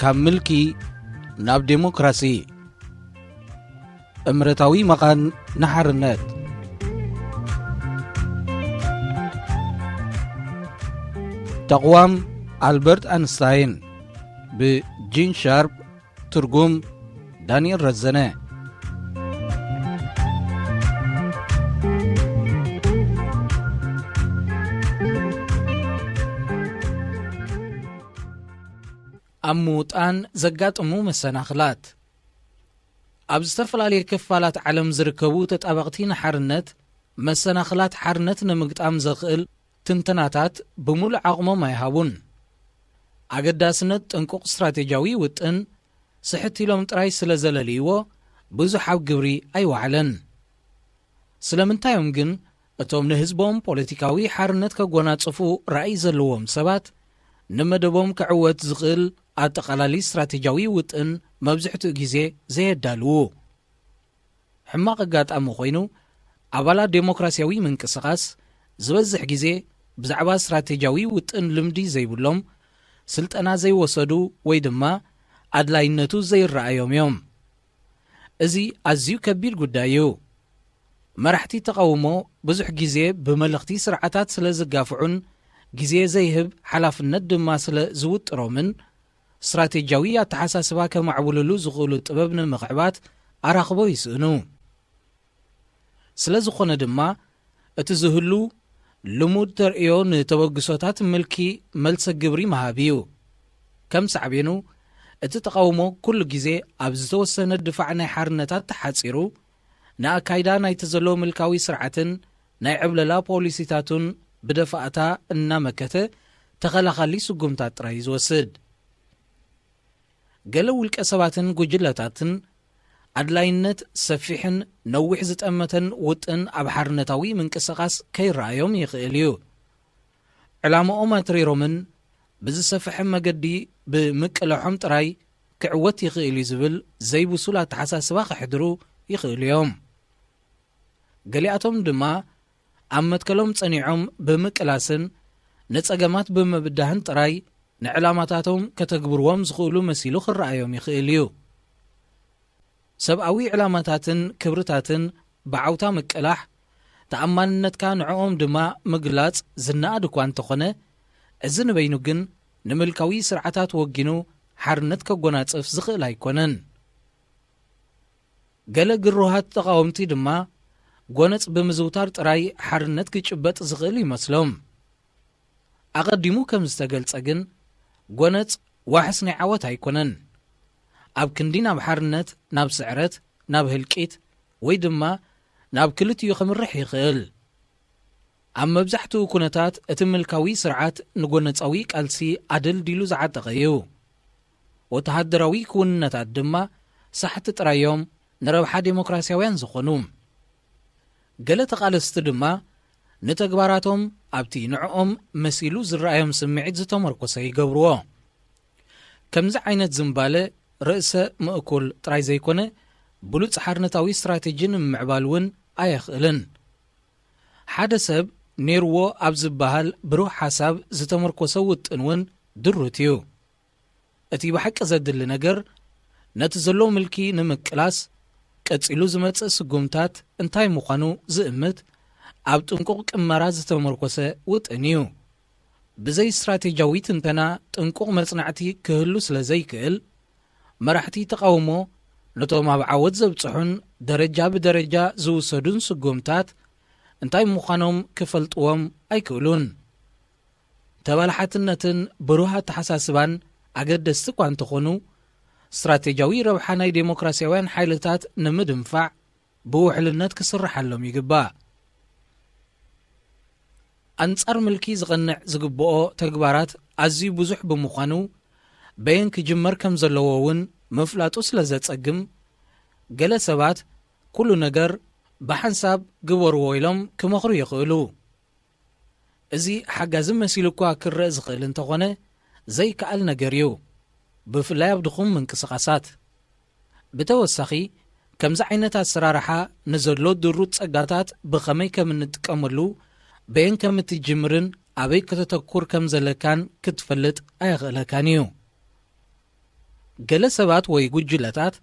ካብ ምልኪ ናብ ዴሞክራሲ። እምረታዊ መቓን ንሓርነት። ተቕዋም ኣልበርት ኣንስታይን፣ ብጂን ሻርፕ፣ ትርጉም ዳንኤል ረዘነ። ኣብ ምውጣን ዘጋጥሙ መሰናኽላት። ኣብ ዝተፈላለየ ክፋላት ዓለም ዝርከቡ ተጣበቕቲ ንሓርነት፣ መሰናኽላት ሓርነት ንምግጣም ዘኽእል ትንተናታት ብምሉእ ዓቕሞም ኣይሃቡን። ኣገዳስነት ጥንቁቕ ስትራቴጂያዊ ውጥን ስሕት ኢሎም ጥራይ ስለ ዘለልይዎ፣ ብዙሕ ኣብ ግብሪ ኣይወዓለን። ስለምንታይ እዮም ግን እቶም ንህዝቦም ፖለቲካዊ ሓርነት ከጎናጽፉ ራእይ ዘለዎም ሰባት ንመደቦም ክዕወት ዝኽእል ኣጠቓላሊ ስትራቴጂያዊ ውጥን መብዝሕትኡ ግዜ ዘየዳልዉ? ሕማቕ ኣጋጣሚ ኮይኑ፣ ኣባላት ዴሞክራሲያዊ ምንቅስቓስ ዝበዝሕ ግዜ ብዛዕባ ስትራቴጂያዊ ውጥን ልምዲ ዘይብሎም፣ ስልጠና ዘይወሰዱ ወይ ድማ ኣድላይነቱ ዘይረኣዮም እዮም። እዚ ኣዝዩ ከቢድ ጉዳይ እዩ። መራሕቲ ተቓውሞ ብዙሕ ግዜ ብመለኽቲ ስርዓታት ስለ ዝጋፍዑን ግዜ ዘይህብ ሓላፍነት ድማ ስለ ዝውጥሮምን፣ ስትራቴጂያዊ ኣተሓሳስባ ከማዕብልሉ ዝኽእሉ ጥበብ ንምኽዕባት ኣራኽቦ ይስእኑ። ስለ ዝኾነ ድማ እቲ ዝህሉ ልሙድ ተርእዮ ንተበግሶታት ምልኪ መልሰ ግብሪ ምሃብ እዩ። ከም ሳዕቤኑ እቲ ተቓውሞ ኩሉ ግዜ ኣብ ዝተወሰነ ድፋዕ ናይ ሓርነታት ተሓጺሩ፣ ንኣካይዳ ናይቲ ዘሎ ምልካዊ ስርዓትን ናይ ዕብለላ ፖሊሲታቱን ብደፋእታ እናመከተ ተኸላኻሊ ስጉምታት ጥራይ እዩ ዝወስድ። ገለ ውልቀ ሰባትን ጉጅለታትን ኣድላይነት ሰፊሕን ነዊሕ ዝጠመተን ውጥን ኣብ ሓርነታዊ ምንቅስቓስ ከይረኣዮም ይኽእል እዩ። ዕላማኦም ኣትሪሮምን ብዝሰፍሐ መገዲ ብምቅላሖም ጥራይ ክዕወት ይኽእል እዩ ዝብል ዘይብሱል ኣተሓሳስባ ከሕድሩ ይኽእሉ እዮም። ገሊኣቶም ድማ ኣብ መትከሎም ጸኒዖም ብምቅላስን ንጸገማት ብምብዳህን ጥራይ ንዕላማታቶም ከተግብርዎም ዝኽእሉ መሲሉ ክረኣዮም ይኽእል እዩ። ሰብኣዊ ዕላማታትን ክብርታትን ብዓውታ ምቅላሕ፣ ተኣማንነትካ ንዕኦም ድማ ምግላጽ ዝነኣድ እኳ እንተኾነ፣ እዚ ንበይኑ ግን ንምልካዊ ስርዓታት ወጊኑ ሓርነት ከጎናጽፍ ዝኽእል ኣይኮነን። ገለ ግሩሃት ተቓወምቲ ድማ ጎነጽ ብምዝውታር ጥራይ ሓርነት ክጭበጥ ዝኽእል ይመስሎም። ኣቐዲሙ ከም ዝተገልጸ ግን፣ ጎነጽ ዋሕስ ናይ ዓወት ኣይኮነን። ኣብ ክንዲ ናብ ሓርነት፣ ናብ ስዕረት፣ ናብ ህልቂት፣ ወይ ድማ ናብ ክልቲኡ ከምርሕ ይኽእል። ኣብ መብዛሕትኡ ኩነታት እቲ ምልካዊ ስርዓት ንጎነጻዊ ቃልሲ ኣደልዲሉ ዝዓጠቐ እዩ። ወተሃደራዊ ክውንነታት ድማ ሳሕቲ ጥራይ እዮም ንረብሓ ዴሞክራሲያውያን ዝኾኑ። ገለ ተቓለስቲ ድማ ንተግባራቶም ኣብቲ ንዕኦም መሲሉ ዝረኣዮም ስምዒት ዝተመርኮሰ ይገብርዎ። ከምዚ ዓይነት ዝምባለ ርእሰ ምእኩል ጥራይ ዘይኮነ፣ ብሉጽ ሓርነታዊ ስትራቴጂ ንምምዕባል እውን ኣየኽእልን። ሓደ ሰብ ኔርዎ ኣብ ዝበሃል ብሩህ ሓሳብ ዝተመርኮሰ ውጥን እውን ድሩት እዩ። እቲ ብሓቂ ዘድሊ ነገር፣ ነቲ ዘሎ ምልኪ ንምቅላስ ቀጺሉ ዝመጽእ ስጉምታት እንታይ ምዃኑ ዝእምት፣ ኣብ ጥንቁቕ ቅመራ ዝተመርኮሰ ውጥን እዩ። ብዘይ ስትራቴጂያዊ ትንተና ጥንቁቕ መጽናዕቲ ክህሉ ስለ ዘይክእል፣ መራሕቲ ተቓውሞ ነቶም ኣብ ዓወት ዘብጽሑን ደረጃ ብደረጃ ዝውሰዱን ስጉምታት እንታይ ምዃኖም ክፈልጥዎም ኣይክእሉን። ተባላሓትነትን ብሩህ ኣተሓሳስባን ኣገደስቲ እኳ እንተኾኑ፣ ስትራቴጂያዊ ረብሓ ናይ ዴሞክራሲያውያን ሓይልታት ንምድንፋዕ ብውሕልነት ክስርሓሎም ይግባእ። ኣንጻር ምልኪ ዝቐንዕ ዝግብኦ ተግባራት ኣዝዩ ብዙሕ ብምዃኑ፣ በየን ክጅመር ከም ዘለዎ እውን ምፍላጡ ስለ ዘጸግም፣ ገለ ሰባት ኩሉ ነገር ብሓንሳብ ግበርዎ ኢሎም ክመኽሩ ይኽእሉ። እዚ ሓጋዚ መሲሉ እኳ ክረእ ዝኽእል እንተኾነ፣ ዘይከኣል ነገር እዩ፣ ብፍላይ ኣብ ድኹም ምንቅስቓሳት። ብተወሳኺ፣ ከምዚ ዓይነት ኣሰራርሓ ንዘሎ ድሩት ጸጋታት ብኸመይ ከም እንጥቀመሉ፣ በየን ከም እትጅምርን ኣበይ ከተተኩር ከም ዘለካን ክትፈልጥ ኣየኽእለካን እዩ። ገለ ሰባት ወይ ጉጅለታት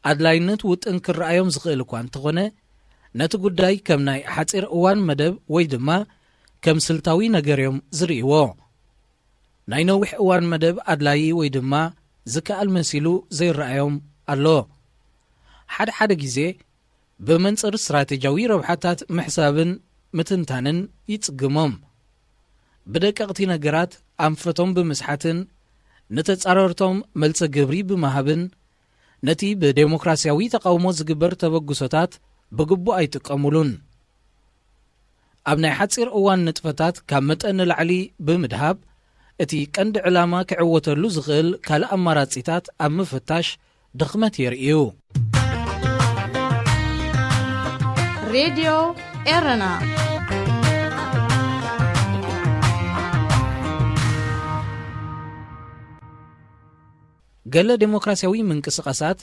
ኣድላይነት ውጥን ክረኣዮም ዝኽእል እኳ እንተኾነ፣ ነቲ ጉዳይ ከም ናይ ሓጺር እዋን መደብ ወይ ድማ ከም ስልታዊ ነገር እዮም ዝርእይዎ። ናይ ነዊሕ እዋን መደብ ኣድላዪ ወይ ድማ ዝከኣል መሲሉ ዘይረኣዮም ኣሎ። ሓደ ሓደ ግዜ ብመንጽር ስትራቴጂያዊ ረብሓታት ምሕሳብን ምትንታንን ይጽግሞም። ብደቀቕቲ ነገራት ኣንፈቶም ብምስሓትን ንተጻረርቶም መልሰ ግብሪ ብምሃብን ነቲ ብዴሞክራሲያዊ ተቓውሞ ዝግበር ተበግሶታት ብግቡእ ኣይጥቀሙሉን። ኣብ ናይ ሓጺር እዋን ንጥፈታት ካብ መጠን ንላዕሊ ብምድሃብ፣ እቲ ቀንዲ ዕላማ ክዕወተሉ ዝኽእል ካልእ ኣማራጺታት ኣብ ምፍታሽ ድኽመት የርእዩ። ሬድዮ ኤረና። ገለ ዴሞክራሲያዊ ምንቅስቓሳት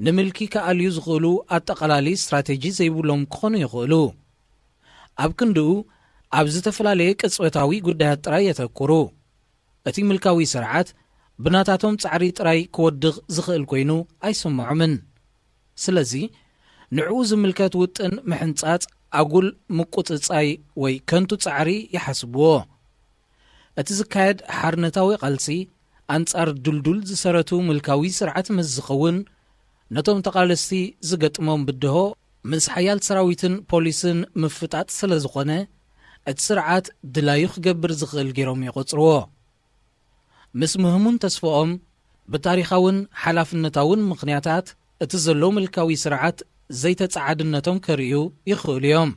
ንምልኪ ክኣልዩ ዝኽእሉ ኣጠቓላሊ ስትራቴጂ ዘይብሎም ክኾኑ ይኽእሉ። ኣብ ክንድኡ፣ ኣብ ዝተፈላለየ ቅጽበታዊ ጉዳያት ጥራይ የተኩሩ። እቲ ምልካዊ ስርዓት ብናታቶም ጻዕሪ ጥራይ ክወድቕ ዝኽእል ኮይኑ ኣይስምዖምን። ስለዚ፣ ንዕኡ ዝምልከት ውጥን ምሕንጻጽ ኣጉል ምቁጽጻይ ወይ ከንቱ ጻዕሪ ይሓስብዎ። እቲ ዝካየድ ሓርነታዊ ቃልሲ ኣንጻር ድልዱል ዝሰረቱ ምልካዊ ስርዓት ምስ ዝኸውን፣ ነቶም ተቓለስቲ ዝገጥሞም ብድሆ ምስ ሓያል ሰራዊትን ፖሊስን ምፍጣጥ ስለ ዝኾነ፣ እቲ ስርዓት ድላዩ ክገብር ዝኽእል ገይሮም ይቖጽርዎ። ምስ ምህሙን ተስፍኦም፣ ብታሪኻውን ሓላፍነታውን ምኽንያታት እቲ ዘሎ ምልካዊ ስርዓት ዘይተጻዓድነቶም ከርእዩ ይኽእሉ እዮም።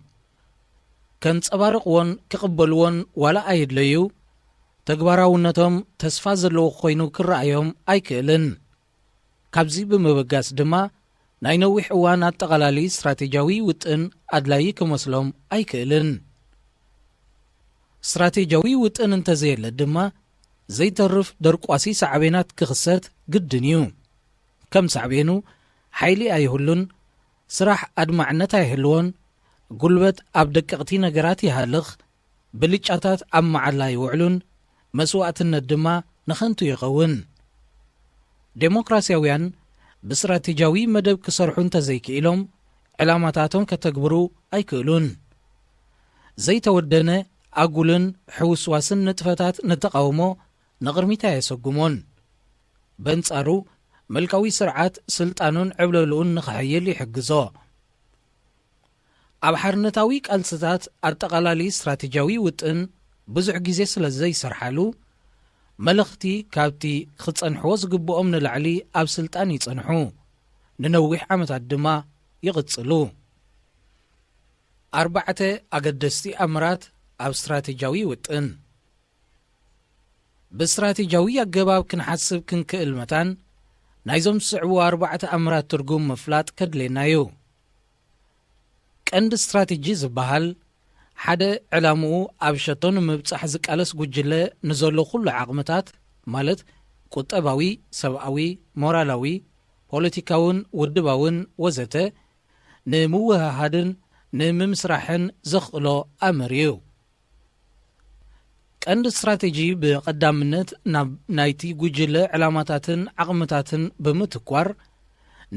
ከንጸባርቕዎን ክቕበልዎን ዋላ ኣይድለዩ፣ ተግባራውነቶም ተስፋ ዘለዎ ኮይኑ ክረኣዮም ኣይክእልን። ካብዚ ብምብጋስ ድማ፣ ናይ ነዊሕ እዋን ኣጠቓላሊ ስትራቴጂያዊ ውጥን ኣድላዪ ክመስሎም ኣይክእልን። ስትራቴጂያዊ ውጥን እንተዘየለ ድማ፣ ዘይተርፍ ደርቋሲ ሳዕቤናት ክኽሰት ግድን እዩ። ከም ሳዕቤኑ፣ ሓይሊ ኣይህሉን፣ ስራሕ ኣድማዕነት ኣይህልዎን፣ ጉልበት ኣብ ደቀቕቲ ነገራት ይሃልኽ፣ ብልጫታት ኣብ መዓላ ይውዕሉን፣ መስዋእትነት ድማ ንኸንቱ ይኸውን። ዴሞክራሲያውያን ብስትራቴጂያዊ መደብ ክሰርሑ እንተዘይክኢሎም፣ ዕላማታቶም ከተግብሩ ኣይክእሉን። ዘይተወደነ፣ ኣጉልን ሕውስዋስን ንጥፈታት ንተቓውሞ ንቕድሚት ኣየሰጉሞን። በንጻሩ፣ ምልካዊ ስርዓት ስልጣኑን ዕብለልኡን ንኸሕይል ይሕግዞ። ኣብ ሓርነታዊ ቃልስታት ኣጠቓላሊ ስትራቴጂያዊ ውጥን ብዙሕ ግዜ ስለ ዘይሰርሓሉ፣ መለኽቲ ካብቲ ክጸንሕዎ ዝግብኦም ንላዕሊ ኣብ ስልጣን ይጸንሑ፣ ንነዊሕ ዓመታት ድማ ይቕጽሉ። ኣርባዕተ ኣገደስቲ ኣምራት ኣብ ስትራቴጂያዊ ውጥን። ብስትራቴጂያዊ ኣገባብ ክንሓስብ ክንክእል መታን፣ ናይዞም ዝስዕቡ ኣርባዕተ ኣምራት ትርጉም ምፍላጥ ከድልየና እዩ። ቀንዲ ስትራቴጂ ዝበሃል፣ ሓደ ዕላምኡ ኣብ ሸቶ ንምብጻሕ ዝቃለስ ጉጅለ ንዘሎ ኩሉ ዓቕምታት፣ ማለት ቁጠባዊ፣ ሰብኣዊ፣ ሞራላዊ፣ ፖለቲካውን ውድባውን ወዘተ፣ ንምውህሃድን ንምምስራሕን ዘኽእሎ ኣምር እዩ። ቀንዲ ስትራቴጂ ብቐዳምነት ናብ ናይቲ ጉጅለ ዕላማታትን ዓቕምታትን ብምትኳር፣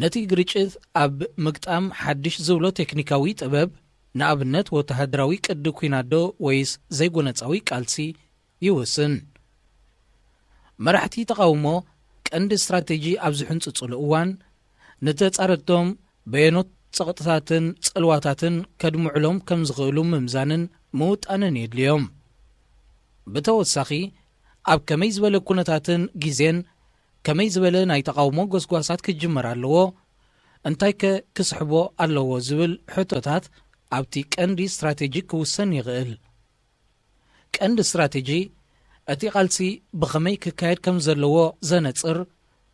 ነቲ ግርጭት ኣብ ምግጣም ሓድሽ ዝብሎ ቴክኒካዊ ጥበብ፣ ንኣብነት ወተሃደራዊ ቅዲ ኲናት ዶ ወይስ ዘይጎነጻዊ ቃልሲ፣ ይውስን። መራሕቲ ተቓውሞ ቀንዲ ስትራቴጂ ኣብ ዝሕንጽጹሉ እዋን፣ ንተጻረድቶም በየኖት ጸቕጥታትን ጽልዋታትን ከድምዑሎም ከም ዝኽእሉ ምምዛንን ምውጣንን የድልዮም። ብተወሳኺ፣ ኣብ ከመይ ዝበለ ኩነታትን ግዜን ከመይ ዝበለ ናይ ተቓውሞ ጎስጓሳት ክጅመር ኣለዎ፣ እንታይከ ክስሕቦ ኣለዎ ዝብል ሕቶታት ኣብቲ ቀንዲ ስትራቴጂ ክውሰን ይኽእል። ቀንዲ ስትራቴጂ፣ እቲ ቃልሲ ብኸመይ ክካየድ ከም ዘለዎ ዘነጽር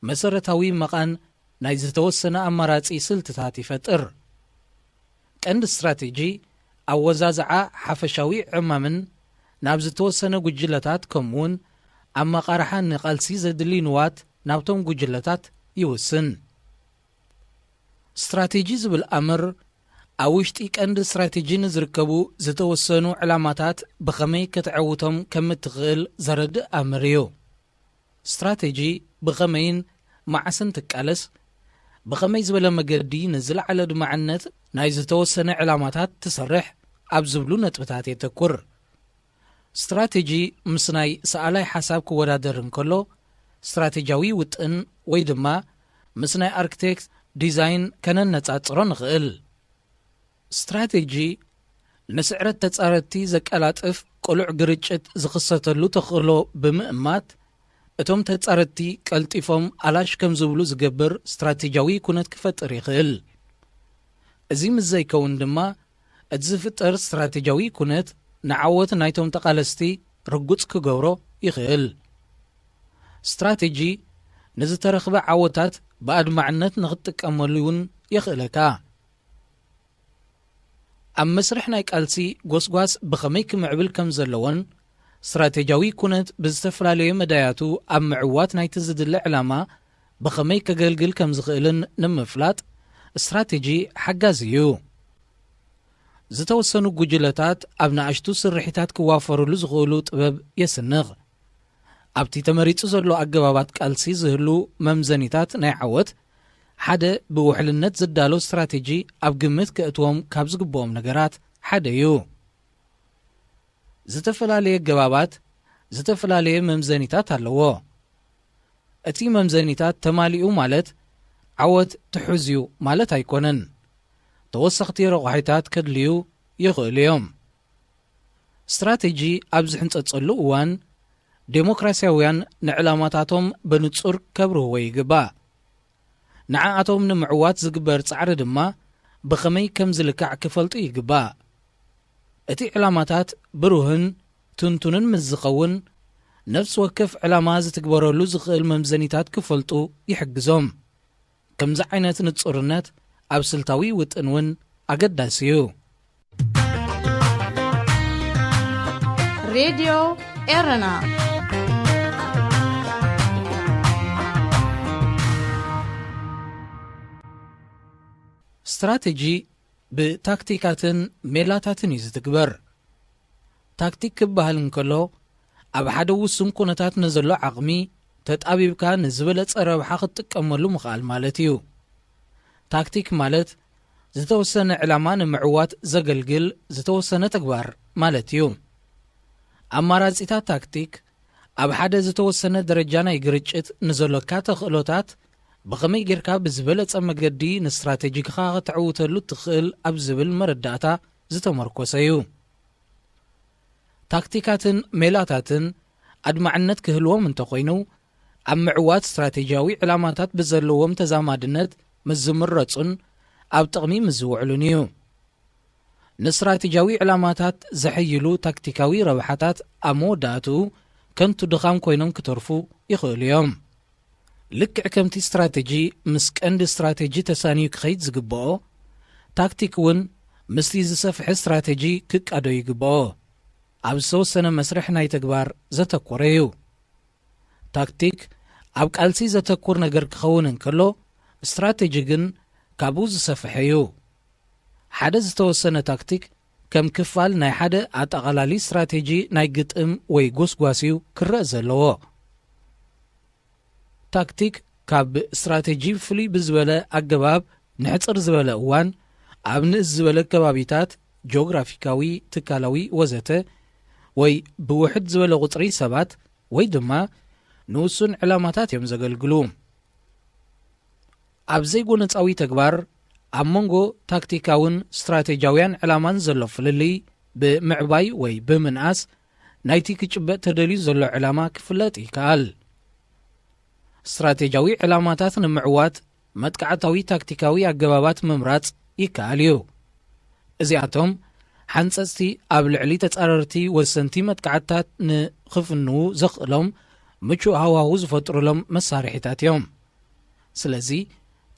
መሰረታዊ መቓን ናይ ዝተወሰነ ኣማራጺ ስልትታት ይፈጥር። ቀንዲ ስትራቴጂ፣ ኣወዛዝዓ ሓፈሻዊ ዕማምን ናብ ዝተወሰነ ጉጅለታት፣ ከምኡውን ኣመቓርሓ ንቃልሲ ዘድሊ ንዋት ናብቶም ጉጅለታት ይውስን። ስትራቴጂ ዝብል ኣምር፣ ኣብ ውሽጢ ቀንዲ ስትራቴጂ ንዝርከቡ ዝተወሰኑ ዕላማታት ብኸመይ ከተዐውቶም ከም እትኽእል ዘረድእ ኣምር እዩ። ስትራቴጂ ብኸመይን መዓስን ትቃለስ፣ ብኸመይ ዝበለ መገዲ ንዝለዓለ ኣድማዕነት ናይ ዝተወሰነ ዕላማታት ትሰርሕ ኣብ ዝብሉ ነጥብታት የተኩር። ስትራቴጂ ምስ ናይ ሰኣላይ ሓሳብ ክወዳደር እንከሎ፣ ስትራቴጂያዊ ውጥን ወይ ድማ ምስ ናይ ኣርክቴክት ዲዛይን ከነነጻጽሮ ንኽእል። ስትራቴጂ ንስዕረት ተጻረድቲ ዘቀላጥፍ ቅሉዕ ግርጭት ዝኽሰተሉ ተኽእሎ ብምእማት፣ እቶም ተጻረድቲ ቀልጢፎም ኣላሽ ከም ዝብሉ ዝገብር ስትራቴጂያዊ ኩነት ክፈጥር ይኽእል። እዚ ምስ ዘይከውን ድማ፣ እቲ ዝፍጠር ስትራቴጂያዊ ኩነት ንዓወት ናይቶም ተቓለስቲ ርጉጽ ክገብሮ ይኽእል። ስትራቴጂ ንዝተረኽበ ዓወታት ብኣድማዕነት ንኽትጥቀመሉ እውን የኽእለካ። ኣብ መስርሕ ናይ ቃልሲ ጎስጓስ ብኸመይ ክምዕብል ከም ዘለዎን፣ ስትራቴጂያዊ ኩነት ብዝተፈላለየ መዳያቱ ኣብ ምዕዋት ናይቲ ዝድለ ዕላማ ብኸመይ ከገልግል ከም ዝኽእልን ንምፍላጥ፣ ስትራቴጂ ሓጋዚ እዩ። ዝተወሰኑ ጉጅለታት ኣብ ንኣሽቱ ስርሒታት ክዋፈሩሉ ዝኽእሉ ጥበብ የስንቕ። ኣብቲ ተመሪጹ ዘሎ ኣገባባት ቃልሲ ዝህሉ መምዘኒታት ናይ ዓወት፣ ሓደ ብውሕልነት ዝዳሎ ስትራቴጂ ኣብ ግምት ከእትዎም ካብ ዝግብኦም ነገራት ሓደ እዩ። ዝተፈላለየ ኣገባባት፣ ዝተፈላለየ መምዘኒታት ኣለዎ። እቲ መምዘኒታት ተማሊኡ ማለት ዓወት ትሑዝ እዩ ማለት ኣይኮነን። ተወሰኽቲ ረቑሒታት ከድልዩ ይኽእሉ እዮም። ስትራቴጂ ኣብ ዝሕንጸጸሉ እዋን፣ ዴሞክራሲያውያን ንዕላማታቶም ብንጹር ከብርህዎ ይግባእ። ንዓኣቶም ንምዕዋት ዝግበር ጻዕሪ ድማ ብኸመይ ከም ዝልካዕ ክፈልጡ ይግባእ። እቲ ዕላማታት ብሩህን ትንቱንን ምስ ዝኸውን፣ ነፍሲ ወከፍ ዕላማ ዝትግበረሉ ዝኽእል መምዘኒታት ክፈልጡ ይሕግዞም። ከምዚ ዓይነት ንጹርነት ኣብ ስልታዊ ውጥን እውን ኣገዳሲ እዩ። ሬድዮ ኤረና ስትራቴጂ ብታክቲካትን ሜላታትን እዩ ዝትግበር። ታክቲክ ክበሃል እንከሎ፣ ኣብ ሓደ ውሱን ኩነታት ንዘሎ ዓቕሚ ተጣቢብካ ንዝበለጸ ረብሓ ክትጥቀመሉ ምኽኣል ማለት እዩ። ታክቲክ ማለት ዝተወሰነ ዕላማ ንምዕዋት ዘገልግል ዝተወሰነ ተግባር ማለት እዩ። ኣማራጺታት ታክቲክ ኣብ ሓደ ዝተወሰነ ደረጃ ናይ ግርጭት ንዘሎካ ተኽእሎታት ብኸመይ ጌርካ ብዝበለጸ መገዲ ንስትራቴጂክኻ ከተዕውተሉ ትኽእል ኣብ ዝብል መረዳእታ ዝተመርኮሰ እዩ። ታክቲካትን ሜላታትን ኣድማዕነት ክህልዎም እንተኾይኑ፣ ኣብ ምዕዋት ስትራቴጂያዊ ዕላማታት ብዘለዎም ተዛማድነት ምስ ዝምረጹን ኣብ ጥቕሚ ምስ ዝውዕሉን እዩ። ንስትራቴጂያዊ ዕላማታት ዘሐይሉ ታክቲካዊ ረብሓታት ኣብ መወዳእትኡ ከንቱ ድኻም ኮይኖም ክተርፉ ይኽእሉ እዮም። ልክዕ ከምቲ ስትራቴጂ ምስ ቀንዲ ስትራቴጂ ተሳንዩ ክኸይድ ዝግብኦ፣ ታክቲክ እውን ምስቲ ዝሰፍሐ ስትራቴጂ ክቃዶ ይግብኦ። ኣብ ዝተወሰነ መስርሕ ናይ ተግባር ዘተኮረ እዩ። ታክቲክ ኣብ ቃልሲ ዘተኩር ነገር ክኸውን እንከሎ፣ ስትራቴጂ ግን ካብኡ ዝሰፍሐ እዩ። ሓደ ዝተወሰነ ታክቲክ ከም ክፋል ናይ ሓደ ኣጠቓላሊ ስትራቴጂ ናይ ግጥም ወይ ጎስጓስ እዩ ክረአ ዘለዎ። ታክቲክ ካብ ስትራቴጂ ፍልይ ብዝበለ ኣገባብ ንሕጽር ዝበለ እዋን ኣብ ንእስ ዝበለ ከባቢታት ጂኦግራፊካዊ፣ ትካላዊ ወዘተ ወይ ብውሕድ ዝበለ ቁጽሪ ሰባት ወይ ድማ ንውሱን ዕላማታት እዮም ዘገልግሉ። ኣብ ዘይጎነጻዊ ተግባር ኣብ መንጎ ታክቲካውን ስትራቴጂያውያን ዕላማን ዘሎ ፍልልይ ብምዕባይ ወይ ብምንኣስ ናይቲ ክጭበጥ ተደልዩ ዘሎ ዕላማ ክፍለጥ ይከኣል። ስትራቴጂያዊ ዕላማታት ንምዕዋት መጥቃዕታዊ ታክቲካዊ ኣገባባት ምምራጽ ይከኣል እዩ። እዚኣቶም ሓንጸጽቲ ኣብ ልዕሊ ተጻረርቲ ወሰንቲ መጥቃዕትታት ንኽፍንዉ ዘኽእሎም ምቹእ ሃዋሁ ዝፈጥሩሎም መሳርሒታት እዮም። ስለዚ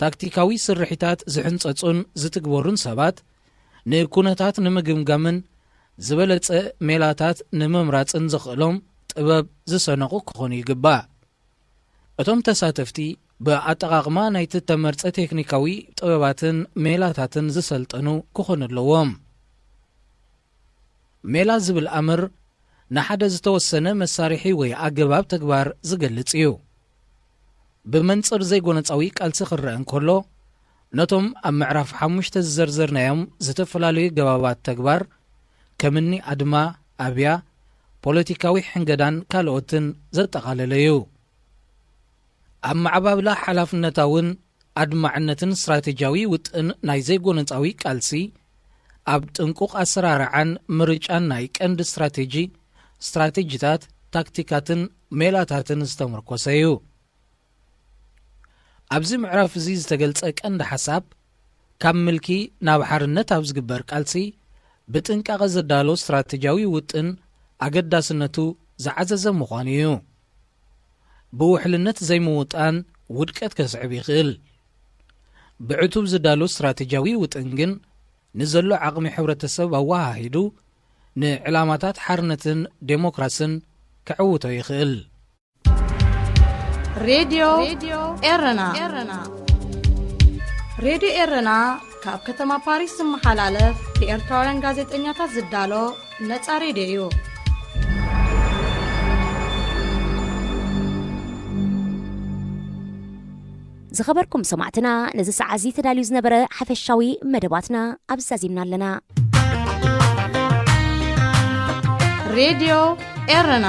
ታክቲካዊ ስርሒታት ዝሕንጸጹን ዝትግበሩን ሰባት ንኩነታት ንምግምጋምን ዝበለጸ ሜላታት ንምምራጽን ዘኽእሎም ጥበብ ዝሰነቑ ክኾኑ ይግባእ። እቶም ተሳተፍቲ ብኣጠቓቕማ ናይቲ ተመርጸ ቴክኒካዊ ጥበባትን ሜላታትን ዝሰልጠኑ ክኾኑ ኣለዎም። ሜላ ዝብል ኣምር ንሓደ ዝተወሰነ መሳርሒ ወይ ኣገባብ ተግባር ዝገልጽ እዩ። ብመንጽር ዘይጎነጻዊ ቃልሲ ክረአ እንከሎ፣ ነቶም ኣብ ምዕራፍ ሓሙሽተ ዝዘርዘርናዮም ዝተፈላለዩ ገባባት ተግባር፣ ከምኒ ኣድማ፣ ኣብያ፣ ፖለቲካዊ ሕንገዳን ካልኦትን ዘጠቓለለ እዩ። ኣብ ማዕባብላ ሓላፍነታውን ኣድማዕነትን ስትራቴጂያዊ ውጥን ናይ ዘይጎነጻዊ ቃልሲ፣ ኣብ ጥንቁቕ ኣሰራርዓን ምርጫን ናይ ቀንዲ ስትራቴጂ፣ ስትራቴጂታት፣ ታክቲካትን ሜላታትን ዝተመርኮሰ እዩ። ኣብዚ ምዕራፍ እዚ ዝተገልጸ ቀንዲ ሓሳብ፣ ካብ ምልኪ ናብ ሓርነት ኣብ ዝግበር ቃልሲ ብጥንቃቐ ዝዳሎ ስትራቴጂያዊ ውጥን ኣገዳስነቱ ዝዓዘዘ ምዃኑ እዩ። ብውሕልነት ዘይምውጣን ውድቀት ከስዕብ ይኽእል። ብዕቱብ ዝዳሎ ስትራቴጂያዊ ውጥን ግን ንዘሎ ዓቕሚ ሕብረተሰብ ኣወሃሂዱ ንዕላማታት ሓርነትን ዴሞክራስን ከዕውቶ ይኽእል። ሬድዮ ኤረና ሬድዮ ኤረና ካብ ከተማ ፓሪስ ዝመሓላለፍ ብኤርትራውያን ጋዜጠኛታት ዝዳሎ ነጻ ሬድዮ እዩ። ዝኸበርኩም ሰማዕትና፣ ነዚ ሰዓት እዚ ተዳልዩ ዝነበረ ሓፈሻዊ መደባትና ኣብዚ ዛዚምና ኣለና። ሬድዮ ኤረና